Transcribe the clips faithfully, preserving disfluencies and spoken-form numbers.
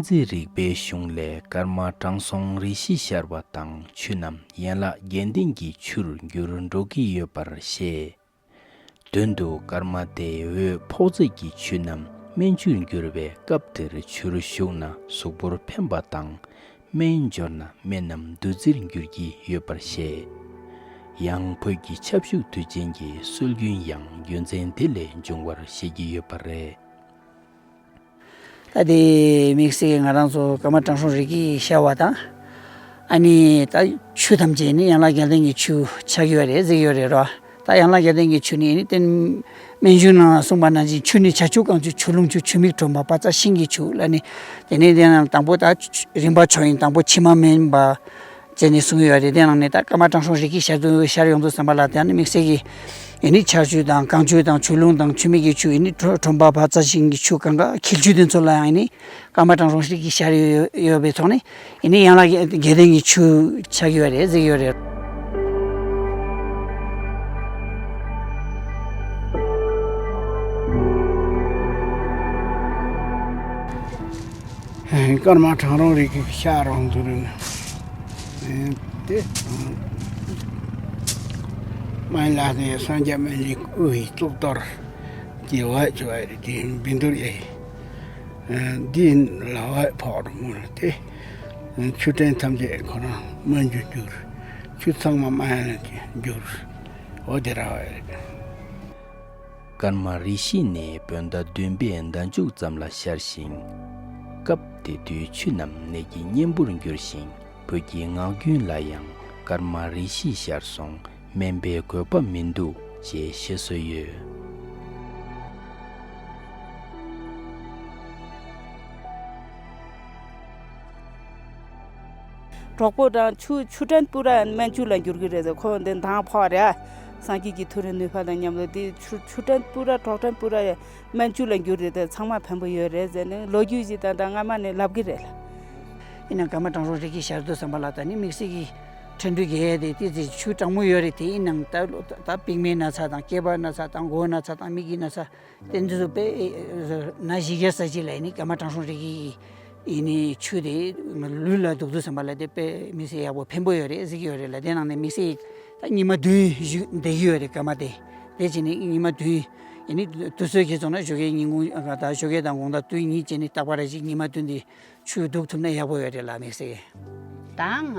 རྫས་རིག་པའི་གཞུང་ལས་ཀརྨ་དྲང་སྲོང་རེ་ཞིག་ཤར་བ་དང་ཆུ་རྣམས་ཡན་ལག་བརྒྱད་ལྡན་གྱི་ཆུར་འགྱུར་འགྲོ་གི་ཡོད་པར་བཤད། མདུན་དུ་ཀརྨ་དེ་འོད་ཕོག་རྫས་ཀྱི་ཆུ་རྣམས་སྨན་ཆུར་འགྱུར་བས་སྐབས་དེར་ཆུར་ཞུགས་ན་གཟུགས་པོར་ཕན་པ་དང་། སྨན་སྦྱོར་ན་སྨན་རྣམས་བདུད་རྩིར་འགྱུར་གྱི་ཡོད་པར་བཤད། ཡང་བོད་ཀྱི་ཆབ་ཞུགས་དུས་ཆེན་གྱི་སྲོལ་རྒྱུན་ཡང་རྒྱུ་མཚན་དེ་ལས་འབྱུང་བར་བཤད་ཀྱི་ཡོད་པ་རེད། ད་དེ་དམིགས་བསལ་ང་རང་ཚོ་ཀརྨ་དྲང་སྲོང་རེ་ཞིག་ཤར་བ་དང་། ཨ་ནི་ད་ཆུ་ཐམས་ཅད་ནི་ཡན་ལག་བརྒྱད་ལྡན་གྱི་ཆུ་ཆགས་ཀྱི་ཡོད་རེད་ཟེར་གྱི་ཡོད་རེད་རོ། ད་ཡན་ལག་བརྒྱད་ལྡན་གྱི་ཆུ་ནི་ནི་རྟེན་སྨན་གཞུང་ནང་གསུངས་པ་ནང་བཞིན་ཆུ་ནི་བྱ་ཆུ་རྐང་ཆུ་ཆུ་ཀླུང་ཆུ་ཆུ་མིག་ཁྲོན་པ་བཛྲ་ཤིང་གི་ཆུ་ལ་ནི། དེ་ནས་དེ་ནང་དང་པོ་ད་རིམ་པ་ཆོས་དབྱིངས་དང་པོ་ཕྱི་མ་སྨན་པ་བྱས་ནས་གསུངས་ཡོད་རེད། དེ་ནང་ནས་ད་ཀརྨ་དྲང་སྲོང་རེ་ཞིག་ཤར་དུ་ཤར་ཡོང་དུས་ཙམ་པ་ལ་དེ་ནི་དམིགས་བསལ་གྱི་ཨེ་ནི་བྱ་ཆུ་དང་རྐང་ཆུ་དང་ཆུ་ཀླུང་དང་ཆུ་མིག་གི་ཆུ་ཨེ་ནི་ཁྲོན་པ་བཛྲ་ཤིང་གི་ཆུ་གང་ག་འཁྱིལ་ཆུ་དེ་ཚོ་ལ་ཡང་ཨེ་ནི། ཀརྨ་དྲང་སྲོང་རེ་ཞིག་ཤར་ཡོད་ཡོད་པའི་ཐོག་ནས་ཨེ་ནི་ཡན་ལག་བརྒྱད་ལྡན་གྱི་ཆུ་ཆགས་ཡོད་རེད་ཟེར་ཡོད་རེད། ཀརྨ་དྲང་སྲོང་རེ་ཞིག་ཤར་ཡོང་དུས་རེད། དེ་སྨན་བླ་ནས་སངས་རྒྱས་སྨན་བླའི་དབུ་ཡི་གཙུག་ཏོར་གྱི་འོད་ཅོ་བ་རེད། དེ་བཻ་ཌཱུརྱ་ཡི། འདི་ལ་འོད་ཕོག་རུ་མོ་ལ་དེ། ཆུ་ཕྲན་ཐམས་ཅད་ཁོ་རང་སྨན་ཆུར་གྱུར། ཆུ་ཚང་མ་སྨན་གྱིས་གྱུར། འོ་དེ་ར་བ་རེད། ཀརྨ་རེ་ཞིག་ནི་བོད་ཟླ་བདུན་པའི་ཟླ་མཇུག་ཙམ་ལ་ཤར་ཞིང་། སྐབས་དེ་དུས་ཆུ་རྣམས་ནད་ཀྱི་གཉེན་པོར་འགྱུར་ཞིང་བོད་ཀྱི་ངག་རྒྱུན་ལ་ཡང་ཀརྨ་རེ་ཞིག་ཤར་སོང་། སྨན་པའི་དགོས་པ་མི་འདུག་ཅེས་བཤད་སྲོལ་ཡོད། གྲོགས་པོ་དང་ཆུ་ཆུ་ཕྲན་པུ་ར་སྨན་ཆུ་ལ་འགྱུར་གྱི་རེད་ཟེར། ཁོ་འདི་མདང་ཕོག་རེད། སངས་རྒྱས་ཀྱི་མཐོ་རིས་ནུས་པ་དང་མཉམ་དུ་དེ་ཆུ་ཆུ་ཕྲན་པུ་ར་གྲོགས་ཕྲན་པུ་ར་སྨན་ཆུ་ལ་འགྱུར་རེད་དེ་ཚང་མ་ཕན་པོ་ཡོད་རེད་ཟེར་ནས་ལོ་རྒྱུས་ཞིག་ད་ལྟ་སྔ་མ་ནས་ལབ་གི་རེད་ལ། ཡིན་ནའང་ཀརྨ་དྲང་སྲོང་རེ་ཞིག་ཤར་དུས་ཙམ་པ་ལ་ད་ནི་དམིགས་བསལ་གྱི་ཕྲན་བུ་གས་དེ་ཏི་ཙི་ཆུ་གྲང་མོ་ཡོད་རེད། དེ་ཡིན་ནའང་ད་ད་པིག་མའི་ན་ཚ་དང་སྐེད་པ་ན་ཚ་དང་མགོ་ན་ཚ་དང་མིག་གི་ན་ཚ་དེ་ཚོ་དཔེ་ན་ཞིག་ཡ་ས་ཅིག་ལ་ཡིན་ནི་ཀརྨ་དྲང་སྲོང་རེ་ཞིག་ཡིན་ནི་ཆུ་དེ་ལུས་ལ་འདུག་དུས་ཙམ་པ་ལ་དེ་དཔེ་དམིགས་བསལ་ཡག་པོ་ཕན་པོ་ཡོད་རེད་ཟེར་གྱི་ཡོད་རེད་ལ། དེ་ནང་ནས་དམིགས་བསལ་ད་ཉི་མ་བདུན་བཞུགས་བསྡད་ཀྱི་ཡོད་རེད་ཀརྨ་དེ། དེ་བྱས་ནས་ཉི་མ་བདུན་ཡིན་ནི་དུས་ཚོད་ཀྱི་སོང་ན་ཞོགས་ཀས་ཉིན་གུང་ད་ཞོགས་ཀས་དང་དགོང་དག་དུས་གཉིས་བྱས་ནས་རྟག་པར་རེ་ཞིག་ཉི་མ་བདུན་དེ་ཆུ་ལྡུག་ཐུབ་ན་ཡག་པོ་ཡོད་རེད་ལ་དམིགས་བསལ། ད་ང་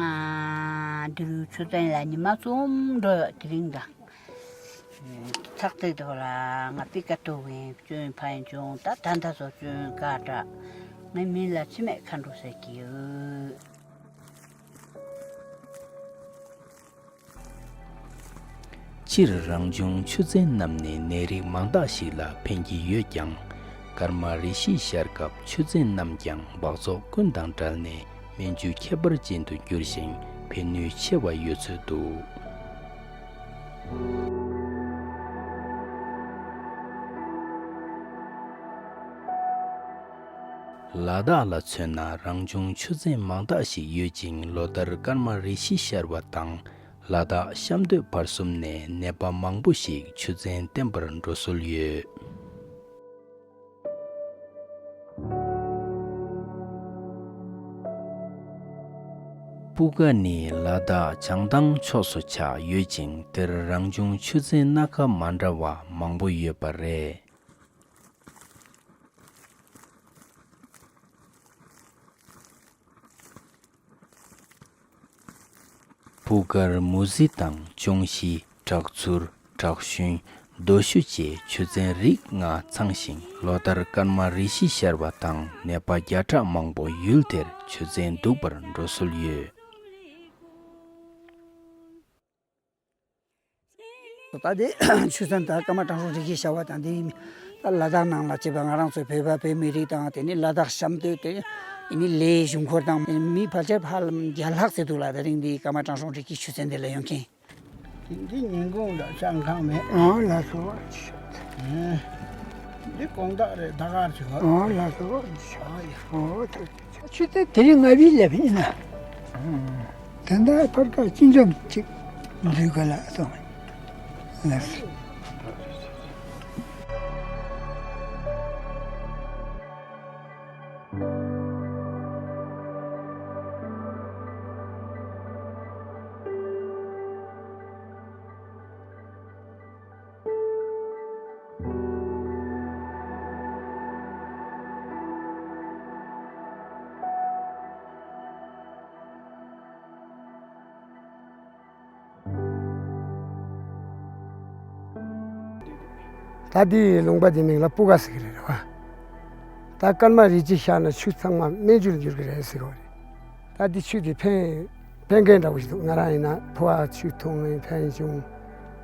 འདི་རུ་ཆུ་ཚན་ལ་ཉི་མ་གསུམ་འགྲོ་ཡོད་དེ་རིང་དང་། ཚག་རྩེ་དུ་ལ་ང་པི་ཀ་ཏོ་བིན་བཙོན་ཕན་བྱུང་ད་ད་ད་སོ་བཙོན་ཀ་དྲ་ངའི་མིང་ལ་འཆི་མེད་མཁའ་འགྲོ་ཟེར་གྱི་ཡོད། སྤྱིར་རང་བྱུང་ཆུ་ཚན་རྣམས་ནི་ནད་རིགས་མང་དག་ཞིག་ལ་ཕན་གྱི་ཡོད་ཀྱང་། ཀརྨ་རེ་ཞིག་ཤར་སྐབས་ཆུ་ཚན་རྣམས་ཀྱང་འབག་བཙོག་ཀུན་དང་བྲལ་ནས་སྨན་ཆུ་ཁྱད་པར་ཅན་དུ་གྱུར་ཞིང་ཕན་ནུས་ཆེ་བ་ཡོད་ཚོད་འདུག། ལ་དྭགས་ལ་མཚོན་ན་རང་བྱུང་ཆུ་ཚན་མང་དག་ཞིག་ཡོད་ཅིང་ལོ་ལྟར་ཀརྨ་རེ་ཞིག་ཤར་བ་དང་། ལ་དྭགས་ཤམ་སྟོད་བར་གསུམ་ནས་ནད་པ་མང་པོ་ཞིག་ཆུ་ཚན་བསྟེན་པར་འགྲོ་སྲོལ་ཡོད། སྤུ་ཀ་ནི་ལ་དྭགས་བྱང་ཐང་ཕྱོགས་སུ་ཆགས་ཡོད་ཅིང་དེར་རང་བྱུང་ཆུ་ཚན་སྣ་ཁ་མ་འདྲ་བ་མང་པོ་ཡོད་པ་རེད། སྤུ་གར་མུ་ཟི་དང་ཅོང་ཞི། བྲག་ཚུར། བྲག་ཤུན། རྡོ་ཤུ་བཅས་ཆུ་ཚན་རིགས་ལྔ་ཚང་ཞིང་ལོ་ལྟར་སྐར་མ་རེ་བཞི་ཤར་བ་དང་ནད་པ་བརྒྱ་ཕྲག་མང་པོ་ཡུལ་དེར་ཆུ་ཚན་བདུག་པར་འགྲོ་སྲོལ་ཡོད། ད་དེ་ཆུ་ཚན་ད་ཀརྨ་དྲང་སྲོང་རིགས་ཀྱི་བྱ་བ་དང་དེ་ད་ལ་དྭགས་ནང་ལ་བྱས་པ་ང་རང་ཚོའི་བོད་པ་བོད་མི་རིགས་དང་དེ་ནི་ལ་དྭགས་གཤམ་སྟོད་དེ་ནི་ལའི་གཞུང་འཁོར་དང་མི་ཕལ་ཆེར་ཕལ་བརྒྱ་ལྷག་ཟེར་འདུག་ལ། དེ་རིང་འདི་ཀརྨ་དྲང་སྲོང་རིགས་ཀྱི་ཆུ་ཚན་དེ་ལ་ཡོང་མཁན། འདི་ཉིན་གུང་ལ་ཆང་ཁང་མེད། ཨོ་ལགས་སོ། འདི་དགོང་དག་རེད་ཟླ་སྐར་བྱེད་པ། ཨོ་ལགས་སོ། ཨོ་ཡ། ཨོ་ད་ཆུ་ཚན་དེ་རིང་ལྔ་པའི་ལེབ་ཡིན་ན། དེ་འདྲ་ཕར་ཁ་ཅི་འཇོམས་ཅིག་འཛུལ་ག་ལ་སོང་། ལགས་སོ། ད་འདི་ལུང་པ་འདི་མིང་ལ་སྤུ་ཀ་ཟེར་གི་རེད་བ། ད་སྐར་མ་རེ་གཅིག་ཤར་ན་ཆུ་ཚང་མ་སྨན་ཆུ་ལ་འགྱུར་གི་རེད་ཟེར་གི་རེད། ད་འདི་ཆུ་འདི་ཕན་ཕན་མཁན་འདྲ་བོ་ཞིག་འདུག་ང་རང་ཡིན་ན་ཕོ་བ་ཆུ་འཐུང་ནས་ཕན་བྱུང་།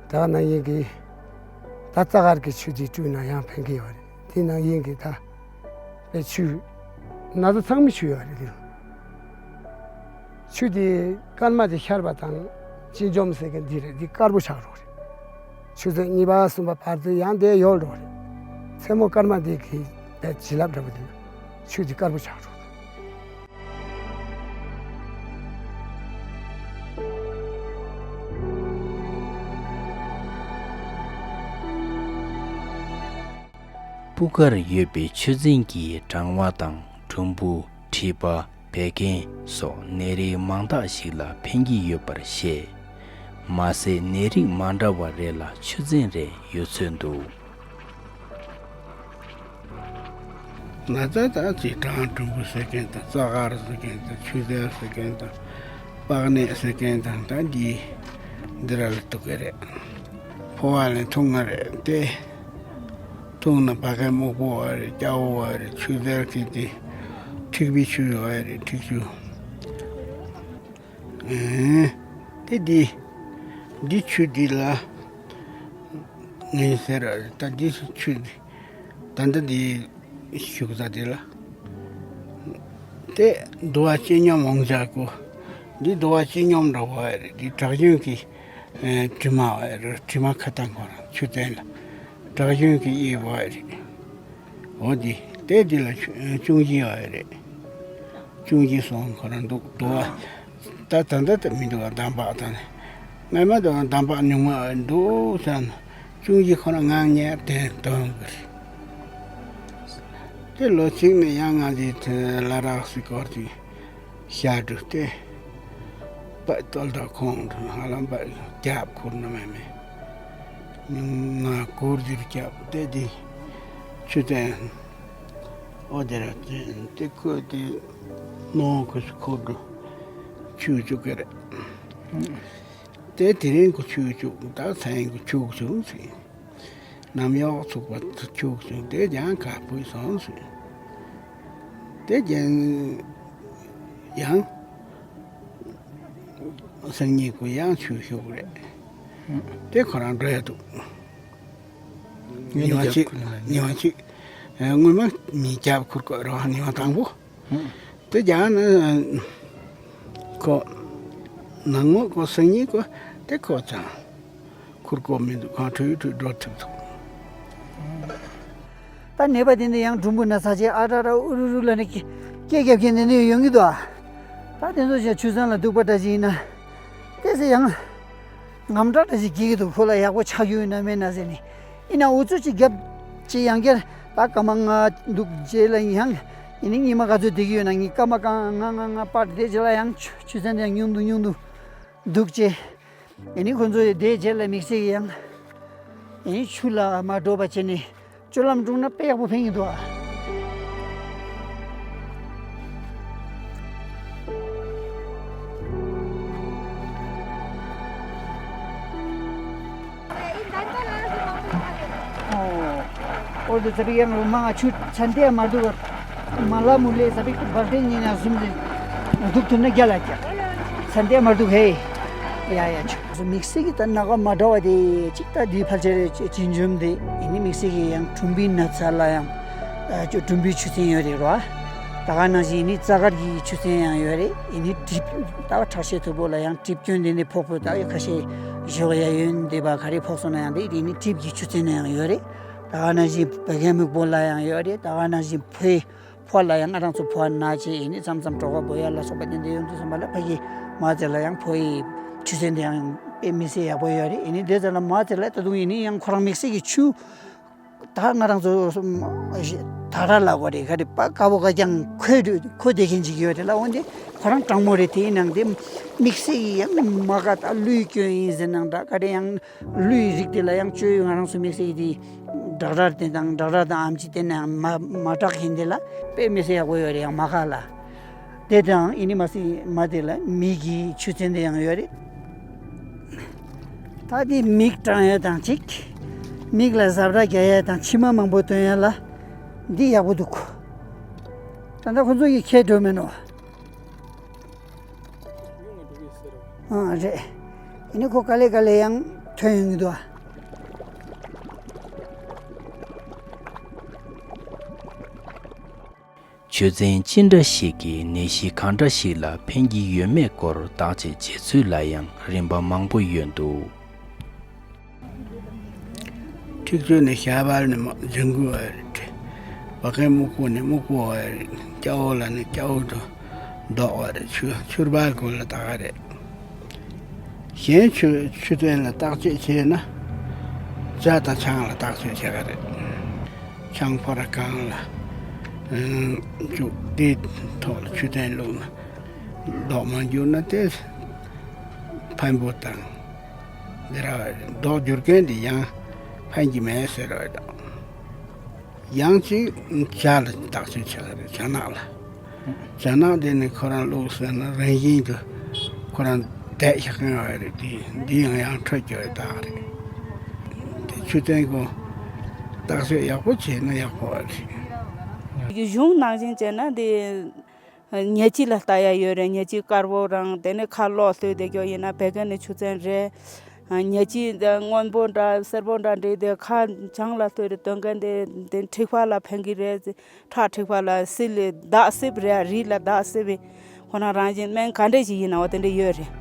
ད་ནང་བཞིན་གྱི་ད་རྩ་དཀར་གྱི་ཆུ་འདི་བཀྲུས་ན་ཡང་ཕན་གི་ཡོད་རེད། དེ་ནང་བཞིན་གྱི་ད་པའི་ཆུ་ན་ཚ་ཚང་མའི་ཆུ་ཡོད་རེད་འདི། ཆུ་དེ་སྐར་མ་དེ་ཤར་བ་དང་། སྤྱི་འཇོམས་ཟེར་མཁན་འདི་རེད། འདི་དཀར་པོ་ཆགས་འགྲོ་རེད། ཆུ་ཚོད་གཉིས་པ་གསུམ་པ་བར་དུ་ཡང་དེ་ཡོལ་འགྲོ་རེད། མཚན་མོ་སྐར་མ་དེ་གི་བྱིན་རླབས་འདྲ་པོ་དེ་ན་ཆུ་དེ་དཀར་པོ་ཆགས་འགྲོ་རེད། སྤུ་གར་ཡོད་པའི་ཆུ་རྫིང་གི་གྲང་བ་དང་གྲུམ་བུ། མཁྲིས་པ། བད་ཀན་སོགས་ནད་རིགས་མང་དག་ཞིག་ལ་ཕན་གྱི་ཡོད་པར་བཤད། མ་ཟད་ནད་རིགས་མ་འདྲ་བ་རེ་ལ་ཆུ་རྫིང་རེ་ཡོད་ཚོད་འདུག་ན་ཚ་དང་ཅིག་གྲང་གྲུམ་བུ་ཟེར་མཁན་དང་། རྩ་དཀར་ཟེར་མཁན་དང་། ཆུ་སེར་ཟེར་མཁན་དང་། པགས་ནད་ཟེར་མཁན་དང་། ད་འདི་འདི་ར་ལ་གཏུག་གི་རེད། ཕོ་བ་ལ་འཐུང་གི་རེད་དེ། འཐུང་ན་བད་ཀན་སྨུག་པོ་བ་རེད། སྐྱ་བོ་བ་རེད། ཆུ་སེར་གྱི་དེ་མཁྲིས་པའི་ཆུ་བ་རེད། མཁྲིས་ཆུ། ཨེ། དེ་འདི་འདི་ཆུ་འདི་ལ་ངན་སེར་རེད། ད་འདི་ཆུ་འདི་ད་ལྟ་འདི་བཞུགས་ས་འདི་ལ་དེ་དུ་བ་སྤྱི་སྙོམས་འོང་བྱ་གོ། འདི་དུ་བ་སྤྱི་སྙོམས་འདྲ་བ་རེད། འདི་དྲག་རྒྱུན་གྱི་ཨེ། དྲི་མ་བ་རེད། དྲི་མ་ཁ་ཏང་ཁོ་རང་ཆུ་ཚན་ལ་དྲག་རྒྱུན་གྱི་དབྱེ་བ་རེད། འོ་འདི་དེ་འདི་ལ་ཆུ་ཅུང་ཞི་བ་རེད། ཅུང་ཞི་སོང་ཁོ་རང་འདུག་དུ་བ། ད་ད་ད་ད་མི་འདུག་བ། འདམ་བག་ད་ནི་སྔ་མ་དུ་འདམ་བག་ཉུང་མ་འདུག་ཟེར་ན། ཅུང་ཞི་ཁོ་རང་ངང་ཉལ་དེ་དོན་གི་རེད། དེ་ལོ་གཅིག་ནས་ཡང་ང་འདི་ལ་རག་སི་སྐོར་གྱི་ཤ་འབྲུ་སྟེ། པ་ཏོལ་དང་ཁོང་དུ་ཧ་ལམ་པ་རྒྱབ་ཁུར་ན་མེད་མེད། ང་གུར་འདིར་རྒྱབ་སྟེ་འདི་ཆུ་ཚན། ཨོ་དེ་ར་དེ་ཁོས་དེ་ནོ་ཁོས་ཁུར་དུ་ཆུ་བཅུག་གི་རེད། དེ་དེ་རིང་གི་ཆུ་བཅུག་ད་ཚན་གི་ཆུ་བཅུག་ཟིན། ནམ་ཡོག་ཚུགས་པ་ཆུག་ཆུག་དེ་ཀྱང་ཁ་ཕུད་སོང་ཟེར། དེ་ཀྱང་ཡང་སང་ཉིན་ཀུ་ཡང་ཆུ་ཤུགས་རེད། དེ་ཁོ་རང་འགྲོ་ཡ་འདུག་ཉི་མ་གཅིག་ཉི་མ་གཅིག་སྔོན་མ་མི་རྒྱབ་ཁུར་དགོས་རོགས། ཉི་མ་དང་པོ། དེ་ཀྱང་ནི་ཁོ་ནང་ངོ་ཁོ་སང་ཉིན་ཁོ་དེ་ཁོ་ཚང་ཁུར་ཀོ་མི་འདུག་གང་ཁྲུས་ཁྲུས་འགྲོ་ཐུབ་ཐུབ། ད་ནད་པ་དེ་འདི་ཡང་གྲུམ་བུ་ན་ཚ་ཆེ་ཨ་ར་ར་ཨུ་རུ་རུ་ལ་ནི་སྐད་རྒྱབ་མཁན་དེ་འདི་ཡོང་གི་འདུག་ད་དེ་ཚོ་ཞག་ཆུ་ཚང་ལ་འདུག་པ་འདྲ་ཞིག་ཡིན་ན། དེ་ཚེ་ཡང་ངམ་འདྲ་འདྲ་ཞིག་སྐྱེ་གི་འདུག་ཁོ་ལ་ཡག་པོ་ཆགས་ཡོད་ན་མེད་ན་ཟེར་ནས། ཡིན་ན་འུ་ཚོ་ཅིག་རྒྱབ་ཅིག་ཡང་བསྐྱར་ད་སྐར་མ་ལྔ་འདུག་རྗེས་ལ་ཡང་ཡིན་ནི་ཉི་མ་ག་ཚོད་བསྡད་ཀྱི་ཡོད་ན། ངའི་སྐར་མ་གང་ལྔ་ལྔ་ལྔ་པར་དེ་རྗེས་ལ་ཡང་ཆུ་ཆུ་ཚན་དེ་ཡང་ཉུང་དུ་ཉུང་དུ་འདུག་ཅེ། ཡིན་ནི་ཁོ་ཚོ་ཡི་དེ་རྗེས་ལ་དམིགས་བསལ་ཡང་ཡིན་ནི་ཆུ་ལ་མ་འགྲོ་བ་བྱས་ནས། སྤྱོད་ལམ་བསྒྲུབས་ན་དཔེ་ཡག་པོ་ཕན་གྱི་འདུག་ཨ། ཨོ། ཨོ་དེ་ཚ་པིག་ཡང་རུ་མང་ང་ཆུ་ཚན་དེ་མ་འདུག་ག་མ་ལ་མུ་ལེ་ཚ་པིག་བར་དེ་ཉིན་ཡང་གསུམ་རེ་འདུག་ཐུབ་ན་རྒྱ་ལ་རྒྱ་ཚན་དེ་མ་འདུག་ཧེ། ཡ་ཡ་ཆུ། དམིགས་བསལ་གྱི་ད་སྣ་ཁ་མ་འདྲ་བ་དེ་གཅིག་ད་འདི་ཕལ་ཆེར་ཅི་འཇོམས་དེ་ཡིན་ནི་དམིགས་བསལ་གྱི་ཡང་གྲུམ་བུའི་ན་ཚ་ལ་ཡང་ཨ་ཅོ་གྲུམ་བུའི་ཆུ་ཚན་ཡོད་རེད་རོ། ད་ག་ནང་བཞིན་ཡིན་ནི་རྩ་དཀར་གྱི་ཆུ་ཚན་ཡང་ཡོད་རེད། ཡིན་ནི་གྲིབ་ད་ཁྲག་ཤེད་མཐོ་པོ་ལ་ཡང་གྲིབ་སྐྱོན་དེ་ནི་ཕོག་ཕོག་ད་ཡོད་ཁ་ཤས་ཞོག་ཡ་ཡོན་དེ་བ་ག་རེ་ཕོག་སོང་ན་ཡང་དེ་ཡིན་ནི་གྲིབ་ཀྱི་ཆུ་ཚན་ཡང་ཡོད་རེད། ད་ག་ནང་བཞིན་བད་ཀན་སྨུག་པོ་ལ་ཡང་ཡོད་རེད། ད་ག་ནང་བཞིན་ཕོའི་ཕོ་ལ་ཡང་ང་རང་ཚོ་ཕོ་ན་ཆེ་ཡིན་ནི་མཚམས་མཚམས་གྲོད་ཁོག་སྦོ་ཡ་ལ་སོགས་པ་དེ་འདྲ་ཡོང་དུས་ཙམ་པ་ལ་ཕ་གི་མ་ཚེ་ལ་ཡང་ཕོ་ཡི་ཆུ་ཚན་དེ་ཡང་དཔེ་མི་སྲིད་ཡག་པོ་ཡོད་རེད། ཡིན་ནི་དེ་ཚོ་ལ་མ་ཚེ་ལ་ད་དུང་ཡིན་ནི་ཡང་ཁོ་རང་དམིགས་བསལ་གྱི་ཆུ་ད་ང་རང་ཚོ་ད་ར་ལ་གོ་རེད་ག་རེ་པ་དཀར་པོ་ག་ཀྱང་ཁོས་ཁོ་བསྡད་མཁན་ཅིག་ཡོད་རེད་ལ། འོན་ཏེ་ཁོ་རང་གྲང་མོ་རེད། དེའི་ནང་དེ་དམིགས་བསལ་གྱི་ཡང་མ་ག་ད་ཀླུའི་སྐྱོན་ཡིན་ཟེར་ནང་འདྲ་ག་རེ་ཡང་། ཀླུའི་རིགས་དེ་ལ་ཡང་བཅོས་ཡོད། ང་རང་ཚོ་དམིགས་བསལ་དེ་སྦྲག་སྦྲག་དེ་དང་སྦྲག་སྦྲག་དང་ཨམ་ཆི་དེ་ནས་མ་མ་སྦྲག་ཡིན་དེ་ལ་དཔེ་མི་སྲིད་ཡག་པོ་ཡོད་རེད། ཡང་མ་ཁ་ལ་དེ་དང་ཡིན་ནི་མ་སྲིད་མ་དེ་ལ་མིག་གི་ཆུ་ཚན་དེ་ཡང་ཡོད་རེད། ད་དེ་མིག་སྐྲངས་ཡོད་དང་གཅིག་མིག་ལ་གཟབ་ར་རྒྱག་ཡ་དང་མཆི་མ་མང་པོ་བཏོན་ཡ་ལ་འདི་ཡག་པོ་འདུག་ད་ལྟ་ཁོ་ཚོ་གིས་ཁྱེར་འགྲོ་མེད་ནོ། ཨ་རེད། ཡིན་ནའི་ཁོ་དཀའ་ལས་དཀའ་ལས་ཡང་ཐོན་ཡོང་གི་འདུག་ཨ། ཆུ་ཚན་ཅི་འདྲ་ཞིག་གིས་ནད་གཞི་གང་འདྲ་ཞིག་ལ་ཕན་གྱི་ཡོད་མེད་སྐོར་བརྟག་དཔྱད་བྱེད་ཚུལ་ལ་ཡང་རིམ་པ་མང་པོ་ཡོད་འདུག་འཁྲིག་ཆུ་ནི་ཤ་བལ་ནི་ལྗང་གུ་བ་རེད། བ་ཀན་སྨུག་པོ་ནི་སྨུག་པོ་བ་རེད། སྐྱ་བོ་ལ་ནི་སྐྱ་བོ་དུ་མདོག་བ་རེད། ཆུ་ཆུར་བལ་གོ་ལ་དག་རེད། གཞན་ཆུ་ཆུ་ཚན་ལ་བརྟག་དཔྱད་བྱས་ན་བྱ་དང་ཆང་ལ་བརྟག་དཔྱད་བྱེད་ག་རེད། ཆང་ཕོར་གང་ལ་ཨ་བཅུག་དེའི་ཐོག་ལ་ཆུ་ཚན་བླུགས་ན་མདོག་མ་འགྱུར་ན་དེ་ཕན་པོ་དང་། འདི་ར་མདོག་འགྱུར་མཁན་དེ་ཡང་ཕན་གྱི་མེད་ཟེར་བ་དང་། ཡང་ཅིག་བྱ་ལ་བརྟག་དཔྱད་བྱེད་ག་རེད། བྱ་ནག་ལ། བྱ་ནག་དེ་ནི་ཁོ་རང་བླུགས་ཟེར་ན་རང་བཞིན་དུ་ཁོ་རང་བསྡད་ཤག་གི་ཡོད་རེད། དེ་འདི་ཡང་ཡང་འཕྲོད་ཀྱི་ཡོད་རྟགས་རེད། དེ་ཆུ་ཚན་གོ་བརྟག་དཔྱད་ཡག་པོ་བྱས་ན་ཡག་པོ་རེད། གཞུང་ནང་བཞིན་བྱས་ན་དེ་ཉལ་ཁྲི་ལ་ལྟ་ཡ་ཡོད་རེད། ཉལ་ཁྲི་དཀར་པོ་རང་དེ་ནས་ཁ་ལོག་ལྟོས་དེ་སྐྱོ་ཡིན་ན་བད་ཀན་ནི་ཆུ་ཚན་རེད། ཉལ་ཁྲི་སྔོན་པོ་འདྲ་སེར་པོ་འདྲ་འདྲེས་དེ་ཁ་བྱང་ལ་ལྟོས་རེད། སྟོན་མཁན་དེ་དེ་མཁྲིས་པ་ལ་ཕན་གི་རེད། ཁྲག་མཁྲིས་པ་ལ་སིལ་ལས་དག་སིབ་རེད། རིགས་ལ་དག་སིབ་བས། ཁོ་ན་རང་བཞིན་སྨན་ག་འདྲས་ཞིག་ཡིན་ནའང་དེ་འདྲས་ཡོད་རེད།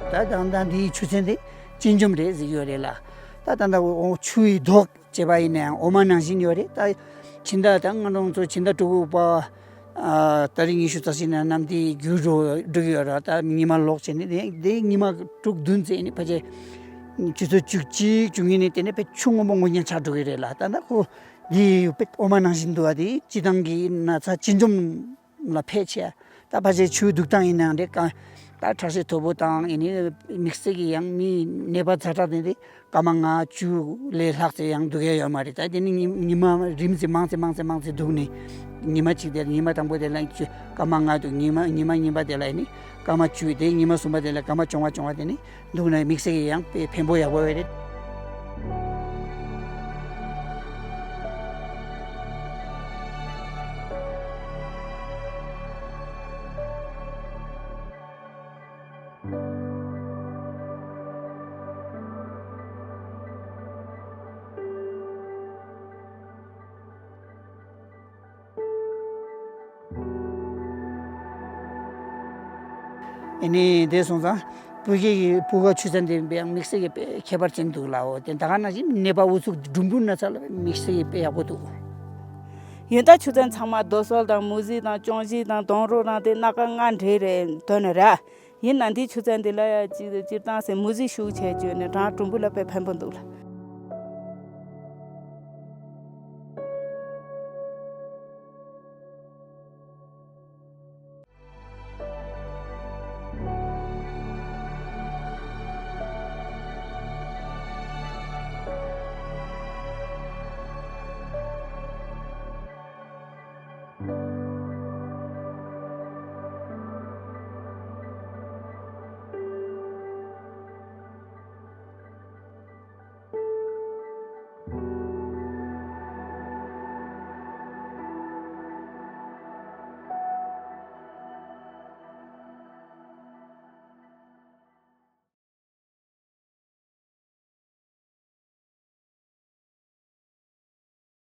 ད་ད་ད་འདིའི་ཆུ་ཚན་དེ་གཅིན་འཇོམས་རེད་ཟེར་གྱི་ཡོད་རེད་ལ། ད་ད་ད་ཆུ་ཡི་མདོག་བྱས་པ་ཡིན་ནའང་འོ་མ་ནང་བཞིན་ཡོད་རེད། ད་ཕྱི་ཟླ་ད་ང་རང་ཚོ་ཕྱི་ཟླ་དྲུག་པ། ཨ་ཏ་རིག་ཉི་ཤུ་རྩ་གཅིག་ནས་གནམ་དུས་འགྱུར་འགྲོ་འགྲོ་གི་ཡོད་ར། ད་ཉི་མ་ལོག་བྱས་ནས་དེ་དེ་ཉི་མ་དྲུག་བདུན་ཙམ་ནས་ཕལ་ཆེར་ཆུ་ཚོད་བཅུ་གཅིག་བཅུ་གཉིས་ནས་དེ་ནས་ཕལ་ཆུ་སྔོན་པོ་སྔོ་ཉམས་ཆགས་འགྲོ་གི་རེད་ལ། ད་ད་ཁོ་འདི་དཔེ་འོ་མ་ནང་བཞིན་འདུག་བ། དེ་སྤྱིར་བཏང་གི་ན་ཚ་གཅིན་འཇོམས་ལ་ཕལ་ཆེ། ད་ཕལ་ཆེར་ཆུའི་འདུག་སྟངས་ཡིན་ནའང་རེད། ད་ཁྲག་ཤེད་མཐོ་པོ་དང་ཡིན་ནའི་དམིགས་བསལ་གྱི་ཡང་མིའི་ནད་པ་ཛ་དྲག་དེ་འདི་སྐར་མ་ལྔ་བཅུ་ལས་ལྷག་ཙམ་ཡང་འདུག་ཡ་ཡོད་མ་རེད། ད་དེ་ནི་ཉི་ཉི་མ་རིམ་ཙམ་མང་ཙམ་མང་ཙམ་མང་ཙམ་འདུག་ནས་ཉི་མ་གཅིག་དེ་ལ་ཉི་མ་དང་པོ་དེ་ལ་བཅུ་སྐར་མ་ལྔ་འདུག་ཉི་མ་ཉི་མ་གཉིས་པ་དེ་ལ་ཡིན་ནི་སྐར་མ་བཅུ། དེ་ཉི་མ་གསུམ་པ་དེ་ལ་སྐར་མ་བཅོ་ལྔ་བཅོ་ལྔ་དེ་ནི་འདུག་ན་དམིགས་བསལ་གྱི་ཡང་དཔེ་ཕན་པོ་ཡག་པོ་ཡོད་རེད། ཨ་ནི་དེ་སོང་ཙང་སྤུ་གུ་གི་སྤུ་གུ་ཆུ་ཚན་དེ་ཡང་དམིགས་བསལ་གྱི་དཔེ་ཁྱད་པར་ཅན་འདུག་ལའོ། དེ་ད་ག་ནང་བཞིན་ནད་པ་འུ་ཚུགས་འབྲུམ་འབུ་ན་ཚ་ལ་དམིགས་བསལ་གྱི་དཔེ་ཡག་པོ་འདུག་ཡོན་བདག་ཆུ་ཚན་ཚང་མ་རྡོ་སོལ་དང་མུ་ཟི་དང་ཅོང་ཞི་དང་སྡོང་རོ་རང་དེ་སྣ་ཁ་ལྔ་འདྲེས་རེད་འདོན་ནི་ར། ཡིན་ན་འདི་ཆུ་ཚན་འདི་ལ་ཡ་སྤྱིར་སྤྱིར་བཏང་སེ་མུ་ཟི་ཤུགས་ཆེ་བཅོས་ནས་གྲང་འབྲུམ་འབུ་ལ་དཔེ་ཕན་པོ་འདུག་ལ།